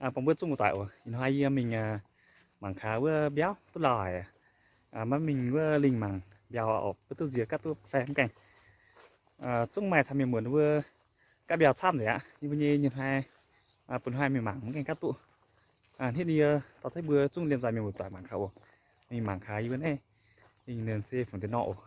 Bun mbuo zungv muoz-doic oc, ih hnoi yie mingh mangc gaax wuov mbiauh duqv lauh haic. Maiv mingh wuov lingh mangc mbiauh oc, mbuo duqv nziex gaav duqv fai mv gaengh. Zungv maaih caux mienh muoz ninh mbuo gaav mbiauh camv nzengc aqv. Yie mbuo nyei nyei hnoi, bun hnoi mingh mangc mv gaengh gaav duqv. Hnangv naaiv yie dorh taux mbuo zungv liemh nzaih mienh muoz-doic mangc gaax oc. Mingh mangc gaax yie mbuo naaiv lingh ninh se fungc deix nor oc.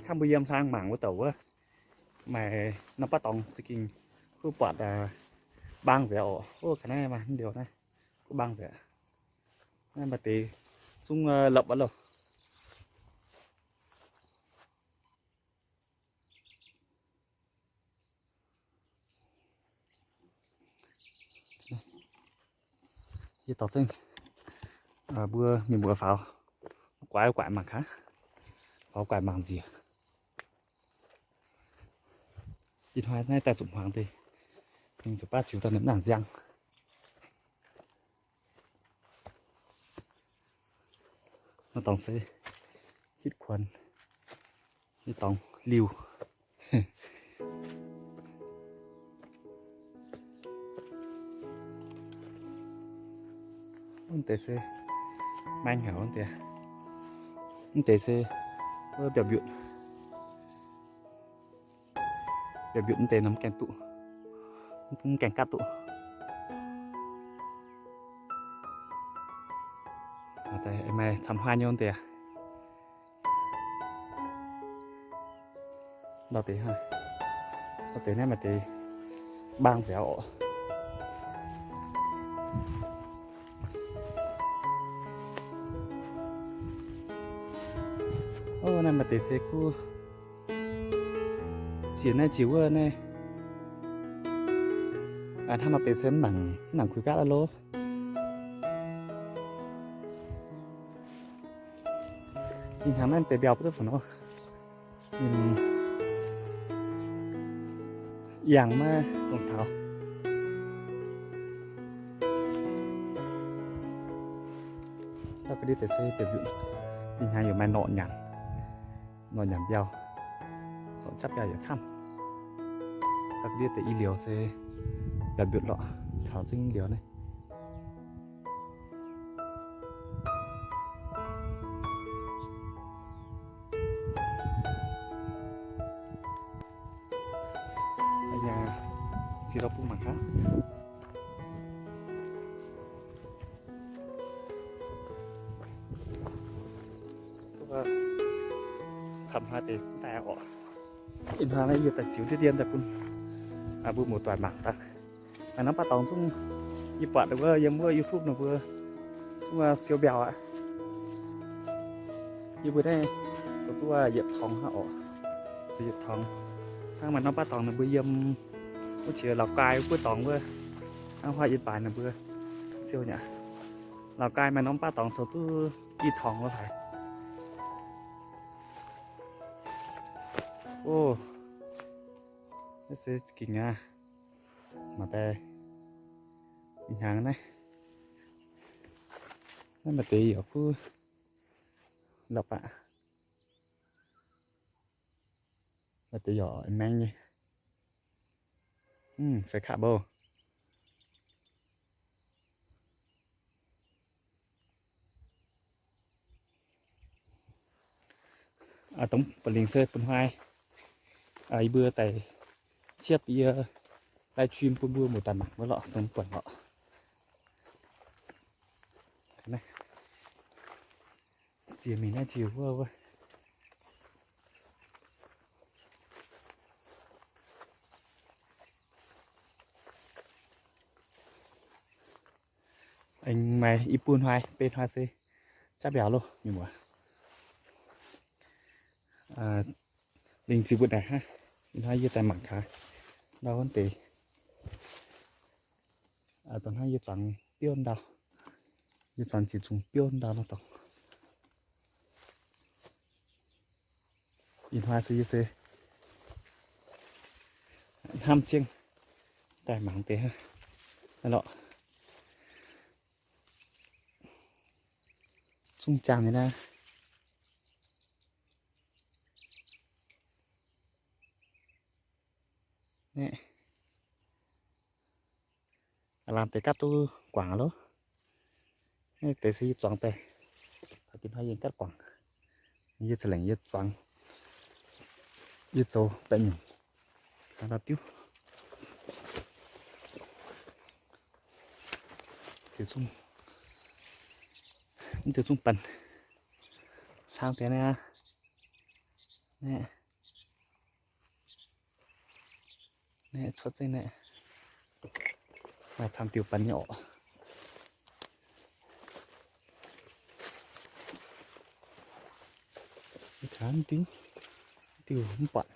A'camv mbuo yiem hlang mangc wuov douc wuov, maaih norm baav dorngx za'gengh kuv buatc mbaang nzengc oc. Ga'naaiv maaih mv liouh naaiv, kuv mbaang nzengc. Naaiv maaih deix zungv lopc aqv loh. Yie dorh zengv mbuo mienh muoz faaux guaix guaix mangc gaax, faaux guaix mangc nziex. Ih hnoi naaiv daaih zuqc hmuangx deix, mingh zuqc baav ziux daaih naaiv nziang. Norm dorngx se hitv kuonx, hitv dorngx liuh. Wuov deix se maeng haic wuov deix. Wuov deix se wuov mbiauz mbiutc. Mbiauz mbiutc wuov deix nor mv gaengh duqv, mv gaengh gaatv duqv. Maaih camv haaix nyei wuov deix. Ndau deix, ndau deix naaiv maaih deix mbaang nzengc oc. Naaiv maaih deix se kuv ziex naaiv ziex wuov naaiv. Hnangv nor deix se mv nangc kuix gaatv aqv loh. Ih hnangv naaiv deix mbiauh butv duqv fai nor, ninh yangh maiv dongh taux. Ndau ga'ndiev deix se mbiauz mbiutc, ih hnangv yaac maaih norqc nyanc, norqc nyanc mbiauh, norqc jatv mbiauh yaac camv. Ndau ga'ndiev deix i liouh se mbiauz mbiutc lorqc, caux zengv liouh naaiv. Yaac ziex dauh bung mangc gaax. Camv haaix deix daaih oc. Ih hnoi naaiv yie daaih ziux ndiev ndiev daaih bun mbuo muoz-doic mangc daaih. Maaih norm baav dorngx zungv yie buatc wuov yiem wuov YouTube ninh mbuo zungv siou mbiauh aqv. Yie mbuo naaiv zoux duqv yietc tongx hnangv oc. Zoux yietc tongx. Hnangv maaih norm baav dorngx ninh mbuo yiem wuov qiex Lào Cai wuov buov dorngx wuov, hnangv huaav yie baaix ninh mbuo siou nyei aqv. Lào Cai maaih norm baav dorngx zoux duqv Ih tongx wuov haic. Ov, naaiv se gingx aqv. Mangc daaih ih hnyangx naaiv, naaiv maaih deix yaac kuv lorqc aqv. Maaih deix yaac maeng nyei. Fai kaqv mbouh. Dongh buonc lingc se bun hnoi yie mbuo daaih ciepv yie live stream bun mbuo muoz-doic mangc wuov lorqc, dongh buonc lorqc. Ziex mingh naaiv ziex wuov wuov. Aengx maaih i buo hnoi, beiv hnoi se jaav mbiaauc loh mienh muoz. Lingc ziux mbuo ndaangc hnangv. Ih hnoi yie daaih mangc gaax ndau wuov deix. Dongh hnangv yie zuangx biouv ndau, yie zuangx ziux zungh biouv ndau nor dongh. Ih hnoi se yie se hnamv ziangh daaih mangc deix hnangv. Naaiv lorqc, zungv jangh nyei naaiv. Naaiv lamh deix gapv duqv guangc loh. Naaiv deix se yie zuangx daaih, taux dinh hnoi yie gapv guangc. Yie za'lengc yie zuangx, yie zoux baeqc nyungc, haaix dauh diuv, diuv zungv, diuv zungv banh hlang deix naaiv. Naaiv, naaiv cuotv zengv naaiv, maaih camv diuh banh nyei orqc. Ih kaav diuv, diuh mv buatc.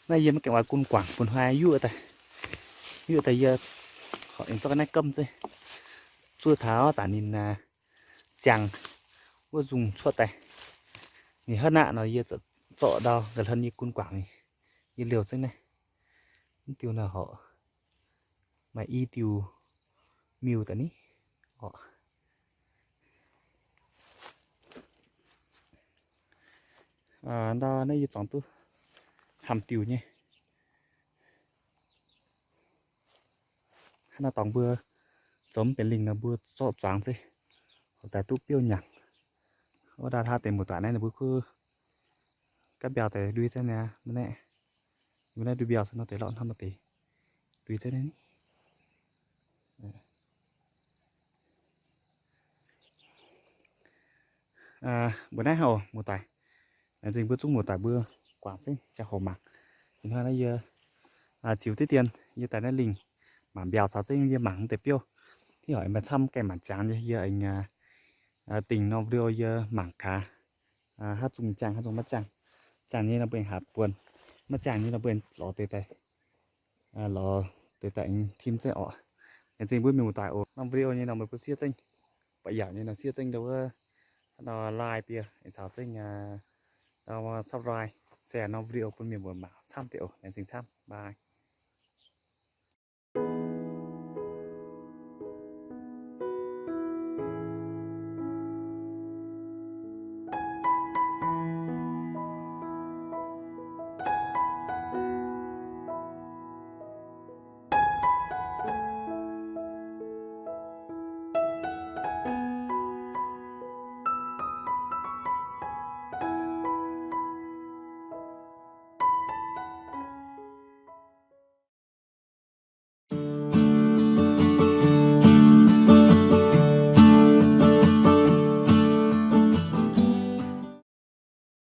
Naaiv yie maiv gaengh oix gunv guangc, bun hnoi yuoqv daaih, yuoqv daaih yie horpc aengx zorqv naaiv gamv zeiv zuov taux zanc ninh ziangh wuov nzungh cuotv daaih. Ninh haaix naqv nor yie zorqv ndau nqa'hlen yie gunv guangc, yie liouh zengv naaiv. Mv diuh nor horpc maaih i diuh miuh daaih ni orqc. Ndau naaiv yie zuangx duqv camv diuh nyei. Hnangv naaiv dorngx mbuo zoux mv benx lingh nor mbuo zorqv zuangx zeiv, daaih duqv biouv nyanc. Wuov ndau hlaax deix muoz-doic naaiv ninh mbuo kuv gapv mbiauh deix ndui zengv naaiv, mv naaiv, mv naaiv ndui mbiauh se nor deix lorqc, hnamv deix ndui zengv naaiv. Mbuo naaiv haic muoz-doic, laengz zingh mbuo zungv muoz-doic mbuo guangc zengv ziangh hoc mangc. Ih hnoi naaiv yie ziux diqv dien yie daaih naaiv lingh mangc mbiauh caux zengv yie mangc mv deix biouv. Ih hnoi maaih camv gaengh mangc ziangx nyei, yie aengx dingc norm video yie mangc gaax, haaix zungh ziangh haaix zungh maiv ziangh. Ziangh nyei nor mbuo aengx hatc buonc, maiv ziangh nyei nor mbuo aengx lorz deix daaih, lorz deix daaih aengx tim zengv orqc. Laengz zingh mbuo mienh muoz-doic oc. Norm video nyei nor meih mbuo siev zengv, ba'yaauc nyei nor siev zengv ndau wuov like bie aengx caux zengv subscribe, share norm video bun mienh muoz mangc camv deix oc. Laengz zingh camv, bye.